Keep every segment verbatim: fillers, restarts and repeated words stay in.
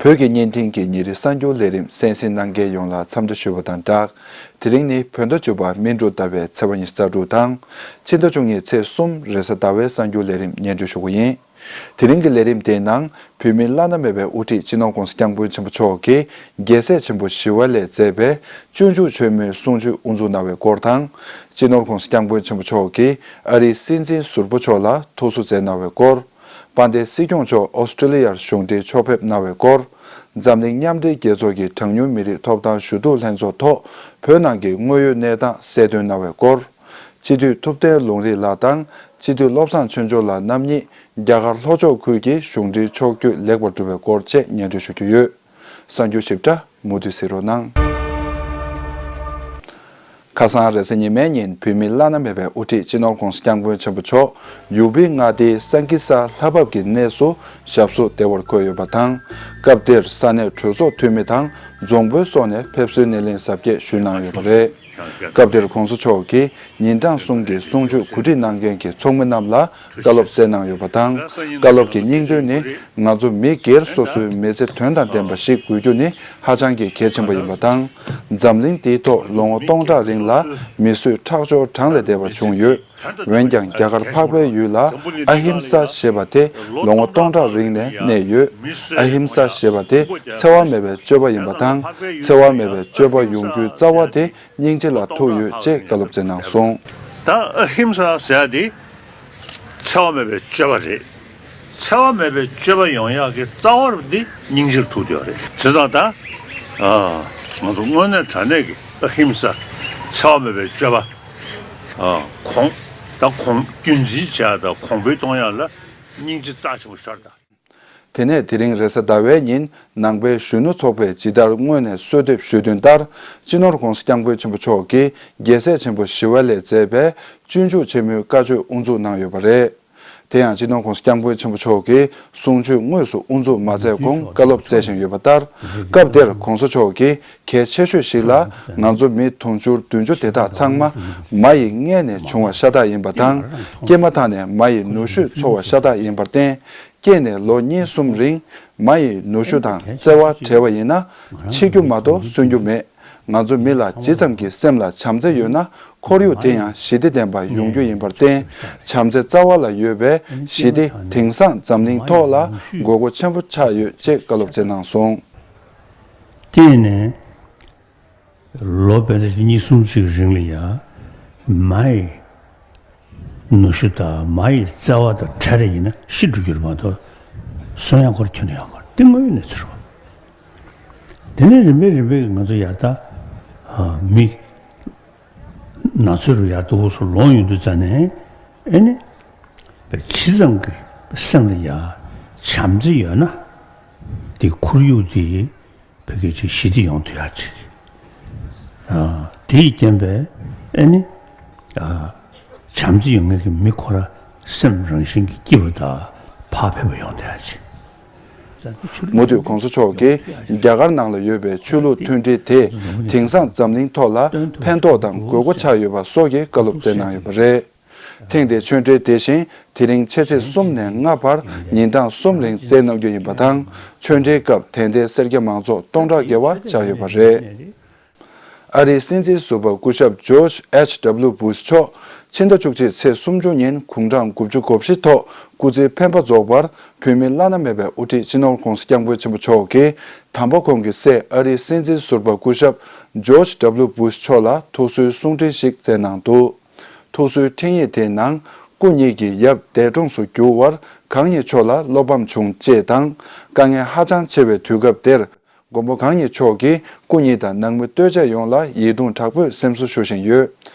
བོད་ཀྱི་བརྙན་འཕྲིན་གྱི་ཉིན་རེའི་གསར་འགྱུར་ལས་རིམ་གསན་གཟིགས་གནང་མཁན་ཡོངས་ལ་འཚམས་འདྲི་ཞུ་བ་དང་སྦྲགས། དེ་རིང་ནི་བོད་ཟླ་བཅུ་པ་སྨིན་དྲུག་ཟླ་བའི་ཚེས་པ་ཉི་ཤུ་རྩ་དྲུག་དང་། ཕྱི་ཟླ་བཅུ་གཉིས་ཚེས་གསུམ་རེས་གཟའ་ཟླ་བའི་གསར་འགྱུར་ལས་རིམ་སྙན་སྒྲོན་ཞུ་གི་ཡིན། དེ་རིང་གི་ལས་རིམ་དེའི་ནང་བོད་མིའི་བླ་ན་མེད་པའི་དབུ་ཁྲིད་སྤྱི་ནོར་ྋགོང་ས་ྋསྐྱབས་མགོན་ཆེན་པོ་མཆོག་གིས་རྒྱལ་སྲས་ཆེན་པོ་ཞི་བ་ལྷས་མཛད་པའི་སྤྱོད་འཇུག་ཆེན་མོའི་གསུང་ཆོས་དབུ་འཛུགས་གནང་བའི་སྐོར་དང་། སྤྱི་ནོར་ྋགོང་ས་ྋསྐྱབས་མགོན་ཆེན་པོ་མཆོག་གིས་ཨ་རིའི་སྲིད་འཛིན་ཟུར་པ་མཆོག་ལ་ཐུགས་གསོ་མཛད་གནང་བའི་སྐོར། དཔལ་ལྡན་སྲིད་སྐྱོང་མཆོག་ཨོ་སི་ཀྲི་ལི་ཡར་གཞུང་འབྲེལ་ཕྱོགས་ཕེབས་གནང་བའི་སྐོར། འཛམ་གླིང་མཉམ་འབྲེལ་རྒྱལ་ཚོགས་ཀྱི་གྲངས་ཉུང་མི་རིགས་ཐོབ་ཐང་ཞུ་གཏུག་ལྷན་ཚོགས་ཐོག་བོད་ནང་གི་དངོས་ཡོད་གནས་སྟངས་གསལ་སྟོན་གནང་བའི་སྐོར། སྤྱི་འཐུས་ཐུབ་བསྟན་ལུང་རིགས་ལགས་དང་སྤྱི་འཐུས་བློ་བཟང་ཆོས་འབྱོར་ལགས་རྣམ་གཉིས་རྒྱ་གར་ལྷོ་ཕྱོགས་ཁུལ་གྱི་གཞུང་འབྲེལ་ཕྱོགས་བསྐྱོད་ལེགས་པར་གྲུབ་པའི་སྐོར་བཅས་སྙན་སྒྲོན་ཞུ་རྒྱུ་ཡོད། གསར་འགྱུར་ཞིབ་ཕྲ་མུ་མཐུད་གཟིགས་རོགས་གནང་། ཁ་སང་རེས་གཟའ་ཉི་མའི་ཉིན་བོད་མིའི་བླ་ན་མེད་པའི་དབུ་ཁྲིད་སྤྱི་ནོར་ྋགོང་ས་ྋསྐྱབས་མགོན་ཆེན་པོ་མཆོག་ཡུ་པི་མངའ་སྡེའི་སན་ཀི་ས་ལྷ་བབས་ཀྱི་གནས་སུ་ཞབས་སོར་བདེ་བར་འཁོད་ཡོད་པ་དང་། སྐབས་དེར་ས་གནས་གྲོས་ཚོགས་འཐུས་མི་དང་རྫོང་དཔོན་སོགས་ནས་ཕེབས་བསུའི་སྣེ་ལེན་གཟབ་རྒྱས་ཞུས་གནང་ཡོད་པ་རེད། སྐབས་དེར་ྋགོང་ས་མཆོག་གིས་ཉིན་གྲངས་གསུམ་གྱི་གསུང་ཆོས་གོ་སྒྲིག་གནང་མཁན་གྱི་ཚོགས་མི་རྣམས་ལ་བཀའ་སློབ་སྩལ་གནང་ཡོད་པ་དང་། བཀའ་སློབ་ཀྱི་སྙིང་དོན་ནི། ང་ཚོ་མི་སྒེར་སོ་སོའི་མི་ཚེ་དོན་དང་ལྡན་པ་ཞིག་དགོས་རྒྱུ་ནི་ཧ་ཅང་གི་གལ་ཆེན་པོ་ཡིན་པ་དང་། འཛམ་གླིང་འདིའི་ཐོག་ལོ་ངོ་སྟོང་ཕྲག་རིང་ལ་མི་གསོད་ཁྲག་སྦྱོར་གྲངས་ལས་འདས་པ་བྱུང་ཡོད། འོན་ཀྱང་རྒྱ་གར་འཕགས་པའི་ཡུལ་ལ་ཨ་ཧིམ་ས་ཞེས་པ་དེ་ལོ་ངོ་སྟོང་ཕྲག་རིང་ནས་གནས་ཡོད། ཨ་ཧིམ་ས་ཞེས་པ་དེ་འཚེ་བ་མེད་པའི་སྤྱོད་པ་ཡིན་པ་དང་། འཚེ་བ་མེད་པའི་སྤྱོད་པ་ཡོང་རྒྱུའི་རྩ་བ་དེ་སྙིང་རྗེ་ལ་ཐུག་ཡོད་ཅེས་བཀའ་སློབ་སྩལ་གནང་སོང་། ད་ཨ་ཧིམ་ས་ཟེར་ཡ་དེ་འཚེ་བ་མེད་པའི་སྤྱོད་པ་རེད། འཚེ་བ་མེད་པའི་སྤྱོད་པ་ཡོང་ཡག་གི་རྩ་བ་འདི་སྙིང་རྗེར་ཐུག་བསྡད་ཡོད་རེད། བྱས་ཙང་ད་ཨ་ང་ཚོ་དངོས་གནས་དྲང་གནས་ཀྱི་ཨ་ཧིམ་ས་འཚེ་བ་མེད་པའི་སྤྱོད་པ་ཨ་གོང་ད་གོང་རྒྱུན་འཛིན་བྱེད་ཡག་དང་གོང་འཕེལ་གཏོང་ཡག་ལ་སྙིང་རྗེ་རྩ་ཆེན་པོ་ཤར་ད། དེ་ནས་དེ་རིང་རེས་གཟའ་ཟླ་བའི་ཉིན་ནང་པའི་གཞོན་ནུ་ཚོགས་པས་ཇི་ལྟར་སྔོན་ནས་གསོལ་འདེབས་ཞུས་དོན་ལྟར། སྤྱི་ནོར་ྋགོང་ས་ྋསྐྱབས་མགོན་ཆེན་པོ་མཆོག་གིས་རྒྱལ་སྲས་ཆེན་པོ་ཞི་བ་ལྷས་མཛད་པའི་སྤྱོད་འཇུག་ཆེན་མོའི་བཀའ་ཆོས་དབུ་འཛུགས་གནང་ཡོད་པ་རེད། དེ་ཡང་སྤྱི་ནོར་ྋགོང་ས་ྋསྐྱབས་མགོན་ཆེན་པོ་མཆོག་གིས་གསུང་ཆོས་དངོས་སུ་དབུ་འཛུགས་མ་མཛད་གོང་བཀའ་སློབ་སྩལ་བཞིན་ཡོད་པ་ལྟར། སྐབས་དེར་ྋགོང་ས་མཆོག་གིས་གལ་ཆེ་ཤོས་ཤིག་ལ་ང་ཚོ་མི་དུང་ཕྱུར་བདུན་ཅུ་དེ་དག་ཚང་མ་མ་ཡི་མངལ་ནས་བྱུང་བ་ཤ་སྟག་ཡིན་པ་དང་། སྐྱེས་མ་ཐག་ནས་མ་ཡི་ནུ་ཞོས་འཚོ་བ་ཤ་སྟག་ཡིན་པར་བརྟེན། སྐྱེས་ནས་ལོ་གཉིས་གསུམ་རིང་མ་ཡི་ནུ་ཞོ་དང་བརྩེ་བ་བྲལ་བ་ཡིན་ན་འཆི་རྒྱུ་མ་གཏོགས་གསོན་རྒྱུ་མེད། ང་ཚོ་མི་ལ་ཇི་ཙམ་གྱི་སེམས་ལ་བྱམས་བརྩེ་ཡོད་ན་ཁོར་ཡུག་དེ་ཡང་ཞི་བདེ་ལྡན་པ་ཡོང་རྒྱུ་ཡིན་པར་བརྟེན། བྱམས་བརྩེ་རྩ་བ་ལ་ཡོད་པའི་ཞི་བདེ་དེང་སང་འཛམ་གླིང་ཐོག་ལ་དགོས་མཁོ་ཆེན་པོ་ཆགས་ཡོད་ཅེས་བཀའ་སློབ་སྩལ་གནང་སོང་། དེ་ནས། ལོ་དཔེ་ད་ཅིག་གཉིས་གསུམ་ཅིག་རིང་ལ་ཡ། མ་ཡི་ནུ་ཞོ་དང་མ་ཡི་བརྩེ་བ་དང་བྲལ་རེ་ཡིན་ན་ཤི་འགྲོ་རྒྱུ་རེད་མ་གཏོགས། གསོན་ཡག་ཁོར་ཁྱོན་ནས་ཡོང་གི་མ་རེད། དེ་དངོས་ཡོད་གནས་ཚུལ་རེད་བ། དེ་ནས་རིམ་པས་རིམ་པས་ང་ཚོ་ཡ་ད། མི། ན་ཚོད་རུ་ཡར་འདུག་སུ་ལོང་ཡོང་དུས་ཙ་ནས་ཨེ་ནི། ཇི་ཙམ་གྱི་སེམས་ལ་ཡ་བྱམས་བརྩེ་ཡོད་ན། དེ་ཁོར་ཡུག་དེ་བོད་སྐད་ཅིག་ཞི་བདེ་ཡོང་ཐུབ་ཡག་ཅིག་དེ་ཡི་རྐྱེན་པས་ཨེ་ནི། བྱམས་བརྩེ་ཡོད་མཁན་གྱི་མི་ཁོ་ར་སེམས་རང་བཞིན་གྱིས་སྐྱིད་པ་དང་བག་ཕེབས་པ་ཡོང་ཐུབ་ཡག་ཅིག་མུ་མཐུད་ྋགོང་ས་མཆོག་གིས་རྒྱ་གར་ནང་ལ་ཡོད་པའི་ཆོས་ལུགས་མཐུན་སྒྲིལ་དེ་དེང་སང་འཛམ་གླིང་ཐོག་ལ་ཕན་ཐོགས་དང་དགོས་མཁོ་ཆགས་ཡོད་པ་སོགས་ཀྱི་བཀའ་སློབ་སྩལ་གནང་ཡོད་པ་རེད། ཐེངས་འདིའི་ཆོས་འབྲེལ་དེ་བཞིན་དེ་རིང་ཕྱི་ཚེས་གསུམ་ནས་ལྔ་བར་ཉིན་གྲངས་གསུམ་རིང་སྩལ་གནང་རྒྱུ་ཡིན་པ་དང་། ཆོས་འབྲེལ་སྐབས་དད་ལྡན་སེར་སྐྱ་མང་ཚོགས་སྟོང་ཕྲག་བརྒལ་བ་བཅར་ཡོད་པ་རེད། ཨ་རིའི་སྲིད་འཛིན་ཟུར་པ་སྐུ་ཞབས་ཇོརྗ་ཨེཆ་ཌབ་ལིའུ་བུ་ཤ་མཆོག་ཕྱི་ཟླ་བཅུ་གཅིག་ཚེས་སུམ་ཅུ་ཉིན་དགུང་གྲངས་དགུ་བཅུ་གོ་བཞི་ཐོག་སྐུ་ཚེའི་འཕེན་པ་རྫོགས་པར་བོད་མིའི་བླ་ན་མེད་པའི་དབུ་ཁྲིད་སྤྱི་ནོར་ྋགོང་ས་ྋསྐྱབས་མགོན་ཆེན་པོ་མཆོག་གིས་དམ་པ་ཁོང་གི་སྲས་ཨ་རིའི་སྲིད་འཛིན་ཟུར་པ་སྐུ་ཞབས་ཇོརྗ་ཌབ་ལིའུ་བུ་ཤ་མཆོག་ལ་ཐུགས་གསོའི་གསུང་འཕྲིན་ཞིག་བསྩལ་གནང་འདུག་ཐུགས་གསོའི་འཕྲིན་ཡིག་དེའི་ནང་སྐུ་ཉིད་ཀྱི་ཡབ་འདས་གྲོངས་སུ་གྱུར་བར་གང་ཉིད་མཆོག་ལ་བློ་ཕམ་བྱུང་ཅེས་དང་། དཀའ་ངལ་ཧ་ཅང་ཆེ་བའི་དུས་སྐབས་དེར། མགོན་པོ་གང་ཉིད་མཆོག་གིས་སྐུ་ཉིད་དང་ནང་མི་ལྟོས་བཅས་ཡོངས་ལ་ཡིད་གདུང་དྲག་པོས་སེམས་གསོ་ཞུ་བཞིན་ཡོད།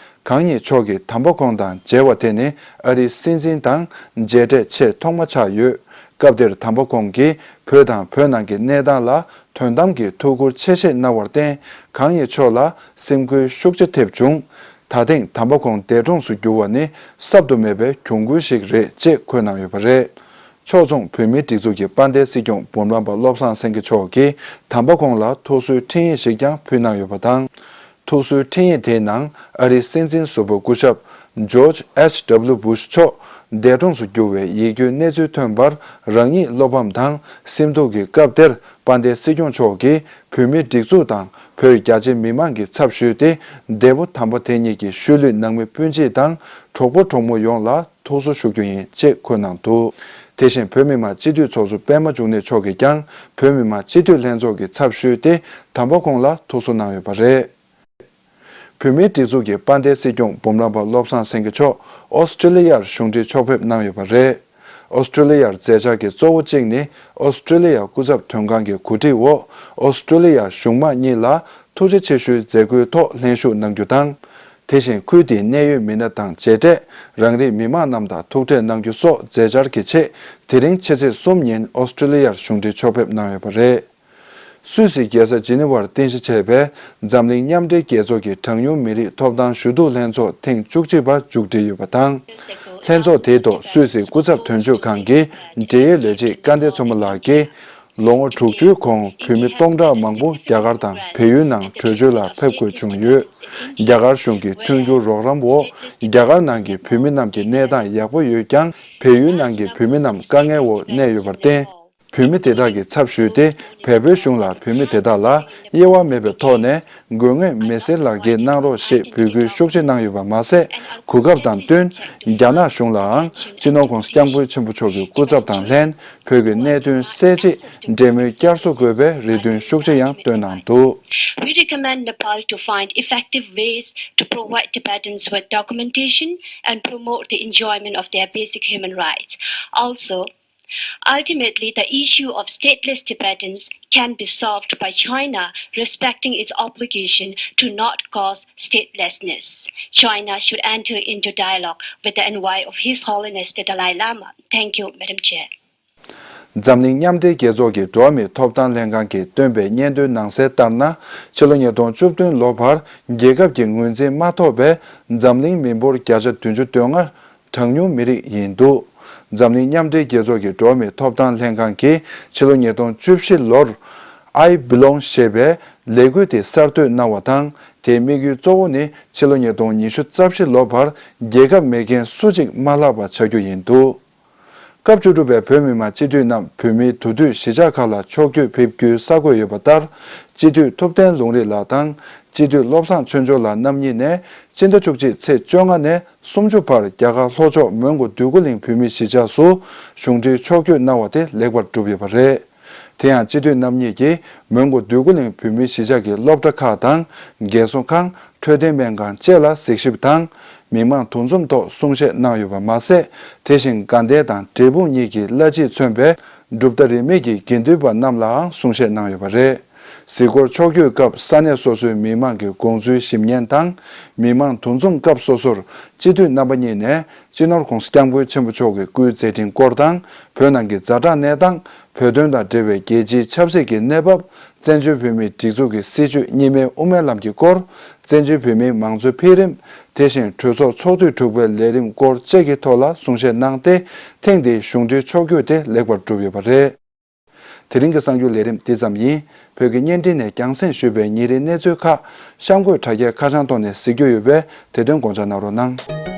གང་ཉིད་མཆོག་གིས་དམ་པ་ཁོང་དང་མཇལ་བ་དེ་ནི་ཨ་རིའི་སྲིད་འཛིན་དང་མཇལ་འཕྲད་ཆེས་ཐོག་མ་ཆགས་ཡོད། སྐབས་དེར་དམ་པ་ཁོང་གིས་བོད་དང་བོད་ནང་གི་གནས་སྟངས་ལ་དོན་དམ་གྱི་ཐུགས་ཁུར་ཆེ་བཞེས་གནང་བར་བརྟེན། གང་ཉིད་མཆོག་ལ་སེམས་འགུལ་ཤུགས་ཆེ་ཐེབས་བྱུང་། ད་ཐེངས་དམ་པ་ཁོང་འདས་གྲོངས་སུ་གྱུར་བ་ནི་གསབ་ཏུ་མེད་པའི་གྱོང་གུན་ཞིག་རེད་ཅེས་འཁོད་གནང་ཡོད་པ་རེད། ཕྱོགས་མཚུངས་བོད་མིའི་སྒྲིག་འཛུགས་ཀྱི་དཔལ་ལྡན་སྲིད་སྐྱོང་འབུམ་རམས་པ་བློ་བཟང་སེང་གེ་མཆོག་གིས་དམ་པ་ཁོང་ལ་ཐུགས་གསོའི་འཕྲིན་ཡིག་ཞིག་ཀྱང་ཕུལ་གནང་ཡོད་པ་དང་། ཐུགས་གསོའི་འཕྲིན་ཡིག་དེའི་ནང་ཨ་རིའི་སྲིད་འཛིན་ཟུར་པ་སྐུ་ཞབས་ ཇོརྗ་ཨེཆ་ཌབ་ལུ་བུ་ཤ་མཆོག་འདས་གྲོངས་སུ་གྱུར་བའི་ཡིད་སྐྱོའི་གནས་ཚུལ་ཐོན་པར། རང་ཉིད་བློ་ཕམ་དང་སེམས་སྡུག་གི་སྐབས་དེར། དཔལ་ལྡན་སྲིད་སྐྱོང་མཆོག་གིས་བོད་མིའི་སྒྲིག་འཛུགས་དང་བོད་རྒྱ་ཆེ་མི་མང་གི་ཚབ་ཞུས་ཏེ། འདས་པོ་དམ་པ་དེ་ཉིད་ཀྱི་ཤུལ་ལུས་ནང་མི་སྤུན་མཆེད་དང་གྲོགས་པོ་གྲོགས་མོ་ཡོངས་ལ་ཐུགས་གསོ་ཞུ་རྒྱུ་ཡིན་ཅེས་འཁོད་གནང་འདུག་དེ་བཞིན་བོད་མི་མང་སྤྱི་འཐུས་ཚོགས་གཙོ་པད་མ་འབྱུང་གནས་མཆོག་གིས་ཀྱང་བོད་མི་མང་སྤྱི་འཐུས་ལྷན་ཚོགས་ཀྱི་ཚབ་ཞུས་ཏེ། དམ་པ་ཁོང་ལ་ཐུགས་གསོ་གནང་ཡོད་པ་རེད། བོད་མིའི་སྒྲིག་འཛུགས་ཀྱི་དཔལ་ལྡན་སྲིད་སྐྱོང་འབུམ་རམས་པ་བློ་བཟང་སེང་གེ་མཆོག་ཨོ་སི་ཀྲི་ལི་ཡར་གཞུང་འབྲེལ་ཕྱོགས་ཕེབས་གནང་ཡོད་པ་རེད། ཨོ་སི་ཀྲི་ལི་ཡར་མཛད་འཆར་གྱི་གཙོ་བོ་གཅིག་ནི། ཨོ་སི་ཀྲི་ལི་ཡ་སྐུ་ཚབ་དོན་ཁང་གི་གོ་སྒྲིག་འོག་ཨོ་སི་ཀྲི་ལི་ཡ་གཞུང་མང་གཉིས་ལ་ཐུགས་རྗེ་ཆེ་ཞུའི་མཛད་སྒོའི་ཐོག་ལྷན་ཞུགས་གནང་རྒྱུ་དང་། དེ་བཞིན་ཁུལ་དེའི་གནད་ཡོད་མི་སྣ་དང་མཇལ་འཕྲད། རང་རིགས་མི་མང་རྣམས་དང་ཐུག་འཕྲད་གནང་རྒྱུ་སོགས་མཛད་འཆར་གྱི་ཆེད། དེ་རིང་ཕྱི་ཚེས་གསུམ་ཉིན་ཨོ་སི་ཀྲི་ལི་ཡར་གཞུང་འབྲེལ་ཕྱོགས་ཕེབས་གནང་ཡོད་པ་རེད། སུད་སིའི་རྒྱལ་ས་ཇི་ནི་ཝར་རྟེན་གཞི་བྱས་པའི་འཛམ་གླིང་མཉམ་འབྲེལ་རྒྱལ་ཚོགས་ཀྱི་གྲངས་ཉུང་མི་རིགས་ཐོབ་ཐང་ཞུ་གཏུག་ལྷན་ཚོགས་ཐེངས་བཅུ་གཅིག་པ་མཇུག་སྒྲིལ་ཡོད་པ་དང་། ལྷན་ཚོགས་དེའི་ཐོག་སུད་སིའི་སྐུ་ཚབ་དོན་གཅོད་ཁང་གི་འབྲེལ་ཡོད་ལས་བྱེད་སྐལ་ལྡན་མཚོ་མོ་ལགས་ཀྱིས། ལོ་ངོ་དྲུག་ཅུའི་གོང་བོད་མི་སྟོང་ཕྲག་མང་པོ་རྒྱ་གར་དང་བལ་ཡུལ་ནང་བྲོས་བྱོལ་ལ་ཕེབས་དགོས་བྱུང་ཡོད། རྒྱ་གར་གཞུང་གི་མཐུན་འགྱུར་རོགས་རམ་འོག་རྒྱ་གར་ནང་གི་བོད་མི་རྣམས་ཀྱི་གནས་སྟངས་ཡག་པོ་ཡོད་ཀྱང་། བལ་ཡུལ་ནང་གི་བོད་མི་རྣམས་དཀའ་ངལ་འོག་གནས་ཡོད་པར་བརྟེན། བོད་མི་དེ་དག་གི་ཚབ་ཞུས་ཏེ། བལ་པོའི་གཞུང་ལ་བོད་མི་དེ་དག་ལ་དབྱེ་བ་མེད་པའི་ཐོག་ནས་དགོས་ངེས་མི་སེར་ལག་འཁྱེར་གནང་རོགས་ཞེས་འབོད་སྐུལ་ཤུགས་ཆེ་གནང་ཡོད་པ་མ་ཟད། གོ་སྐབས་དང་བསྟུན། རྒྱ་ནག་གཞུང་ལའང་སྤྱི་ནོར་༧གོང་ས་༧སྐྱབས་མགོན་ཆེན་པོ་མཆོག་གི་སྐུ་ཚབ་དང་ལྷན། བོད་ཀྱི་གནད་དོན་སེལ་ཆེད་འབྲེལ་མོལ་བསྐྱར་གསོ་དགོས་པའི་རེ་འདུན་ཤུགས་ཆེ་ཡང་བཏོན་གནང་འདུག We recommend Nepal to find effective ways to provide Tibetans with documentation and promote the enjoyment of their basic human rights. Also, ultimately, the issue of stateless Tibetans can be solved by China respecting its obligation to not cause statelessness. China should enter into dialogue with the envoy of His Holiness the Dalai Lama. Thank you, Madam Chair. འཛམ་གླིང་མཉམ་འབྲེལ་རྒྱལ་ཚོགས་ཀྱི་འགྲོ་བ་མིའི་ཐོབ་ཐང་ལྷན་ཁང་གིས་བཏོན་པའི་སྙན་ཐོའི་ནང་གསལ་ལྟར་ན། ཕྱི་ལོ་ཉིས་སྟོང་བཅུ་བདུན་ལོ་བར་རྒྱལ་ཁབ་ཀྱི་ངོས་འཛིན་མ་ཐོབ་པའི་འཛམ་གླིང་མི་འབོར་བརྒྱ་ཆ་བདུན་ཅུ་དོན་ལྔ་གྲངས་ཉུང་མི་རིགས་ཡིན་འདུག་འཛམ་གླིང་མཉམ་འབྲེལ་རྒྱལ་ཚོགས་ཀྱི་འགྲོ་བ་མིའི་ཐོབ་ཐང་ལྷན་ཁང་གིས་ཕྱི་ལོ་ཉིས་སྟོང་བཅུ་བཞི་ལོར། I Belong ཞེས་པའི་ལས་འགུལ་དེ་གསར་གཏོད་གནང་བ་དང་། དེའི་དམིགས་ཡུལ་གཙོ་བོ་ནི་ཕྱི་ལོ་ཉིས་སྟོང་ཉི་ཤུ་རྩ་བཞི་ལོ་བར་རྒྱལ་ཁབ་མེད་མཁན་སུ་གཅིག་མ་ལྷག་པ་བྱ་རྒྱུ་ཡིན་འདུག་སྐབས་བཅུ་དྲུག་པའི་བོད་མི་མང་སྤྱི་འཐུས་རྣམས་བོད་མིའི་དུས་སྟོན་གཞིས་ཆགས་ཁག་ལ་ཕྱོགས་བསྐྱོད་ཕེབས་རྒྱུའི་གསར་འགོད་ཡོད་པ་ལྟར། སྤྱི་འཐུས་ཐུབ་བསྟན་ལུང་རིགས་ལགས་དང་། སྤྱི་འཐུས་བློ་བཟང་ཆོས་འབྱོར་ལགས་རྣམ་གཉིས་ནས། སྤྱི་ཟླ་བཅུ་གཅིག་ཚེས་བཅོ་ལྔ་ནས་སུམ་ཅུ་བར་རྒྱ་གར་ལྷོ་ཕྱོགས་མོན་གྷོ་འདོད་རྒུ་གླིང་བོད་མིའི་གཞིས་ཆགས་སུ་གཞུང་འབྲེལ་ཕྱོགས་བསྐྱོད་གནང་བ་དེ་ལེགས་པར་གྲུབ་ཡོད་པ་རེད། དེ་ཡང་སྤྱི་འཐུས་རྣམ་གཉིས་ཀྱིས་མོན་གྷོ་འདོད་རྒུ་གླིང་བོད་མིའི་གཞིས་ཆགས་ཀྱི་སློབ་གྲྭ་ཁག་དང་། རྒན་གསོ་ཁང་། འཕྲོད་བསྟེན་སྨན་ཁང་བཅས་ལ་གཟིགས་ཞིབ་དང་། མི་མང་འདུ་འཛོམས་ཐོག་གསུང་བཤད་གནང་ཡོད་པ་མ་ཟད། དེ་བཞིན་དགའ་ལྡན་དང་འབྲས་སྤུངས་གཉིས་ཀྱི་བླ་སྤྱིས་མཚོན་པའི་གྲུབ་མཐའ་རིས་མེད་ཀྱི་དགེ་འདུན་པ་རྣམས་ལའང་གསུང་བཤད་གནང་ཡོད་པ་རེད། གཟིགས་སྐོར་ཕྱོགས་བསྐྱོད་སྐབས་ས་གནས་སོ་སོའི་མི་མང་གི་དགོངས་ཚུལ་ཞིབ་ཉན་དང་། མི་མང་འདུ་འཛོམས་སྐབས་སོ་སོར་སྤྱི་འཐུས་རྣམ་པ་གཉིས་ནས། སྤྱི་ནོར་༧གོང་ས་༧སྐྱབས་མགོན་ཆེན་པོ་མཆོག་གི་སྐུའི་མཛད་འཕྲིན་སྐོར་དང་། བོད་ནང་གི་ཛ་དྲག་གནས་སྟངས། བོད་དོན་དང་འབྲེལ་བའི་རྒྱལ་སྤྱིའི་ཆབ་སྲིད་ཀྱི་གནས་བབ། བཙན་བྱོལ་བོད་མིའི་སྒྲིག་འཛུགས་ཀྱི་སྲིད་བྱུས་གཉིས་སྨན་དབུ་མའི་ལམ་གྱི་སྐོར། བཙན་བྱོལ་བོད་མིའི་མང་གཙོའི་འཕེལ་རིམ། དེ་བཞིན་གྲོས་ཚོགས་ཚོགས་དུས་དྲུག་པའི་ལས་རིམ་སྐོར་བཅས་ཀྱི་ཐོག་ལ་གསུང་བཤད་གནང་སྟེ། ཐེངས་འདིའི་གཞུང་འབྲེལ་ཕྱོགས་བསྐྱོད་དེ་ལེགས་པར་གྲུབ་ཡོད་པ་རེད། དེ་རིང་གི་གསར་འགྱུར་ལས་རིམ་འདི་ཙམ་ཡིན། བོད་ཀྱི་བརྙན་འཕྲིན་ནས་རྒྱང་སྲིང་ཞུས་པའི་ཉིན་རེའི་གནས་ཚུལ་ཁག་གཤམ་འཁོད་དྲ་རྒྱའི་ཁ་བྱང་ཐོག་ནས་གཟིགས་རྒྱུ་ཡོད་པས། དེ་དོན་དགོངས་འཇགས་གནང་རོགས་གནང་།